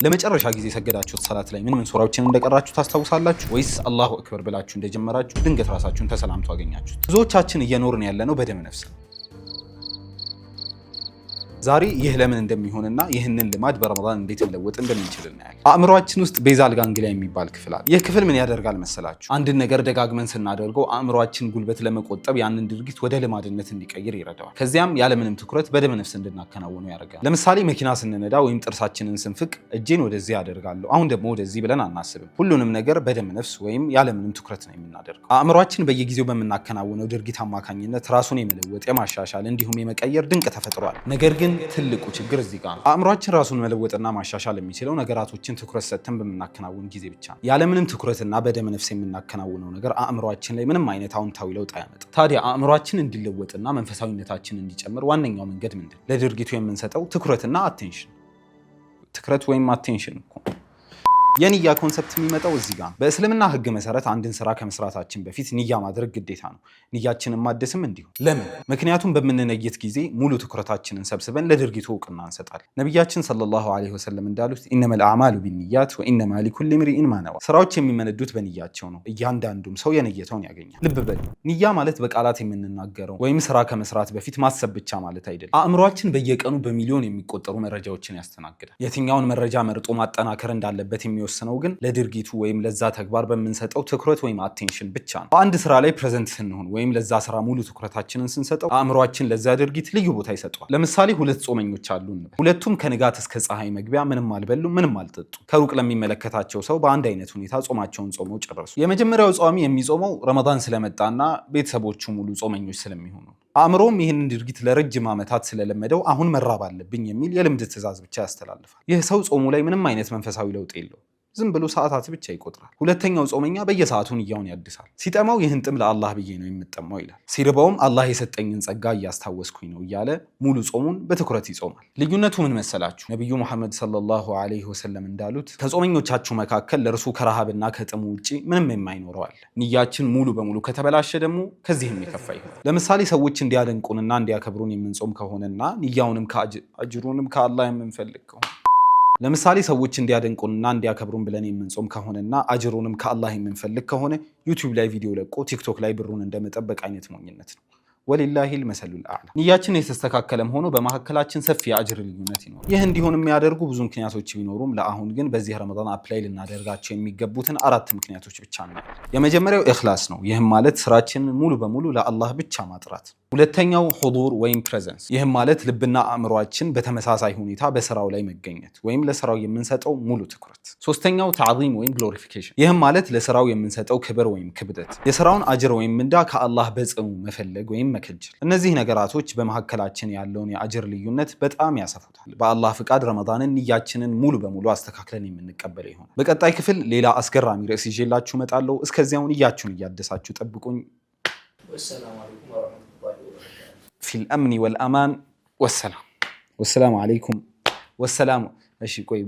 ለመጨረሻ ጊዜ የሰገዳችሁት ሰላት ላይ ምን ምን ሱራዎችን እንደቀራችሁ ታስታውሳላችሁ? ወይስ አላሁ አክበር ብላችሁ እንደጀመራችሁ ድንገት ራሳችሁን ተሰላምቶ አገኛችሁት? ብዙዎቻችን እየኖርን ያለነው በደመ ነፍስ ነው። ዛሬ ይህ ለምን እንደሚሆንና ይህንን ልማድ በረመዳን እንዴት መለወጥ እንደምንችል እናያለን። አእምሯችን ውስጥ basal ganglia የሚባል ክፍል አለ። ይህ ክፍል ምን ያደርጋል መሰላችሁ? አንድን ነገር ደጋግመን ስናደርገው አእምሯችን ጉልበት ለመቆጠብ ያንን ድርጊት ወደ ልማድነት እንዲቀይር ይረዳዋል። ከዚያም ያለምንም ትኩረት በደመ ነፍስ እንድናከናውነው ያደርጋል። ለምሳሌ መኪና ስንነዳ ወይም ጥርሳችንን ስንፍቅ እጄን ወደዚህ አደርጋለሁ፣ አሁን ደግሞ ወደዚህ ብለን አናስብም። ሁሉንም ነገር በደመ ነፍስ ወይም ያለምንም ትኩረት ነው የምናደርገው። አእምሯችን በየጊዜው በምናከናውነው ድርጊት አማካኝነት ራሱን የመለወጥ፣ የማሻሻል እንዲሁም የመቀየር ድንቅ ተፈጥሮ አለው። ነገር ግን ትልቁ ችግር እዚህ ጋር ነው። አእምሯችን ራሱን መለወጥና ማሻሻል የሚችለው ነገራቶችን ትኩረት ሰጥተን በምናከናውን ጊዜ ብቻ ነው። ያለምንም ትኩረትና በደመ ነፍስ የምናከናውነው ነገር አእምሯችን ላይ ምንም አይነት አዎንታዊ ለውጥ አያመጣም። ታዲያ አእምሯችን እንዲለወጥና መንፈሳዊነታችን እንዲጨምር ዋነኛው መንገድ ምንድን ነው? ለድርጊቱ የምንሰጠው ትኩረትና attention። ትኩረት ወይም attention እኮ። የንያ concept የሚመጣው እዚህ ጋር ነው። በእስልምና ሕግ መሰረት አንድን ስራ ከመስራታችን በፊት ንያ ማድረግ ግዴታ ነው። ንያችንን ማደስም እንዲሁ። ለምን? ምክንያቱም በምንነይት ጊዜ ሙሉ ትኩረታችንን ሰብስበን ለድርጊቱ እውቅና እንሰጣለን። ነቢያችን ሰለላሁ ዐለይሂ ወሰለም እንዳሉት إنما الأعمال بالنيات وإنما لكل امرئ ما نوى፣ ስራዎች የሚመነዱት በንያቸው ነው፣ እያንዳንዱም ሰው የነየተውን ያገኛል። ልብ በሉ፣ ንያ ማለት በቃላት የምንናገረው ወይም ስራ ከመስራት በፊት ማሰብ ብቻ ማለት አይደለም። አእምሯችን በየቀኑ በሚሊዮን የሚቆጠሩ መረጃዎችን ያስተናግዳል። የትኛውን መረጃ መርጦ ማጠናከር እንዳለበት የሚወስነው ግን ለድርጊቱ ወይም ለዛ ተግባር በምንሰጠው ትኩረት ወይም attention ብቻ ነው። በአንድ ስራ ላይ present ስንሆን ወይም ለዛ ስራ ሙሉ ትኩረታችንን ስንሰጠው አእምሯችን ለዛ ድርጊት ልዩ ቦታ ይሰጠዋል። ለምሳሌ ሁለት ጾመኞች አሉ እንበል። ሁለቱም ከንጋት እስከ ፀሐይ መግቢያ ምንም አልበሉም፣ ምንም አልጠጡም። ከሩቅ ለሚመለከታቸው ሰው በአንድ አይነት ሁኔታ ጾማቸውን ጾመው ጨረሱ። የመጀመሪያው ጿሚ የሚጾመው ረመዳን ስለመጣና ቤተሰቦቹ ሙሉ ጾመኞች ስለሚሆኑ፣ አእምሮም ይህንን ድርጊት ለረጅም ዓመታት ስለለመደው አሁን መራብ አለብኝ የሚል የልምድ ትዕዛዝ ብቻ ያስተላልፋል። ይህ ሰው ጾሙ ላይ ምንም አይነት መንፈሳዊ ለውጥ የለውም። ዝም ብሎ ሰዓታት ብቻ ይቆጥራል። ሁለተኛው ጾመኛ በየሰዓቱ ንያውን ያድሳል። ሲጠማው ይህን ጥም ለአላህ ብዬ ነው የምጠማው ይላል። ሲርበውም አላህ የሰጠኝን ጸጋ እያስታወስኩኝ ነው እያለ ሙሉ ጾሙን በትኩረት ይጾማል። ልዩነቱ ምን መሰላችሁ? ነቢዩ ሙሐመድ ሰለላሁ ዐለይሂ ወሰለም እንዳሉት ከጾመኞቻችሁ መካከል ለእርሱ ከረሃብና ከጥሙ ውጭ ምንም የማይኖረው አለ። ንያችን ሙሉ በሙሉ ከተበላሸ ደግሞ ከዚህም የከፋ ይሆናል። ለምሳሌ ሰዎች እንዲያደንቁንና እንዲያከብሩን የምንጾም ከሆነና ንያውንም አጅሩንም ከአላህ የምንፈልግ ከሆነ፣ ለምሳሌ ሰዎች እንዲያደንቁንና እንዲያከብሩን ብለን የምንጾም ከሆነና አጅሩንም ከአላህ የምንፈልግ ከሆነ ዩቲዩብ ላይ ቪዲዮ ለቆ ቲክቶክ ላይ ብሩን እንደመጠበቅ አይነት ሞኝነት ነው። ولله المثل الأعلى። ንያችን የተስተካከለም ሆኖ በመካከላችን ሰፊ የአጅር ልዩነት ይኖራል። ይህ እንዲሆን የሚያደርጉ ብዙ ምክንያቶች ቢኖሩም ለአሁን ግን በዚህ ረመዳን apply ልናደርጋቸው የሚገቡትን አራት ምክንያቶች ብቻ እናያለን። የመጀመሪያው ኢኽላስ ነው። ይህም ማለት ስራችንን ሙሉ በሙሉ ለአላህ ብቻ ማጥራት። ሁለተኛው ሑዱር ወይም presence። ይህም ማለት ልብና አእምሯችን በተመሳሳይ ሁኔታ በስራው ላይ መገኘት ወይም ለስራው የምንሰጠው ሙሉ ትኩረት። ሶስተኛው ተዕዚም ወይም glorification። ይህም ማለት ለስራው የምንሰጠው ክብር ወይም ክብደት፣ የስራውን አጅር ወይም ምንዳ ከአላህ በጽኑ መፈለግ ወይም መከጀል። እነዚህ ነገራቶች በመካከላችን ያለውን የአጅር ልዩነት በጣም ያሰፉታል። በአላህ ፍቃድ ረመዳንን ንያችንን ሙሉ በሙሉ አስተካክለን የምንቀበለው ይሆናል። በቀጣይ ክፍል ሌላ አስገራሚ ርዕስ ይዤላችሁ እመጣለሁ። እስከዚያው ንያችሁን እያደሳችሁ ጠብቁኝ። والسلام عليكم ورحمة الله وبركاته። في الأمن والأمان። ወሰላም፣ ወሰላሙ አለይኩም፣ ወሰላሙ። እሺ ቆይ።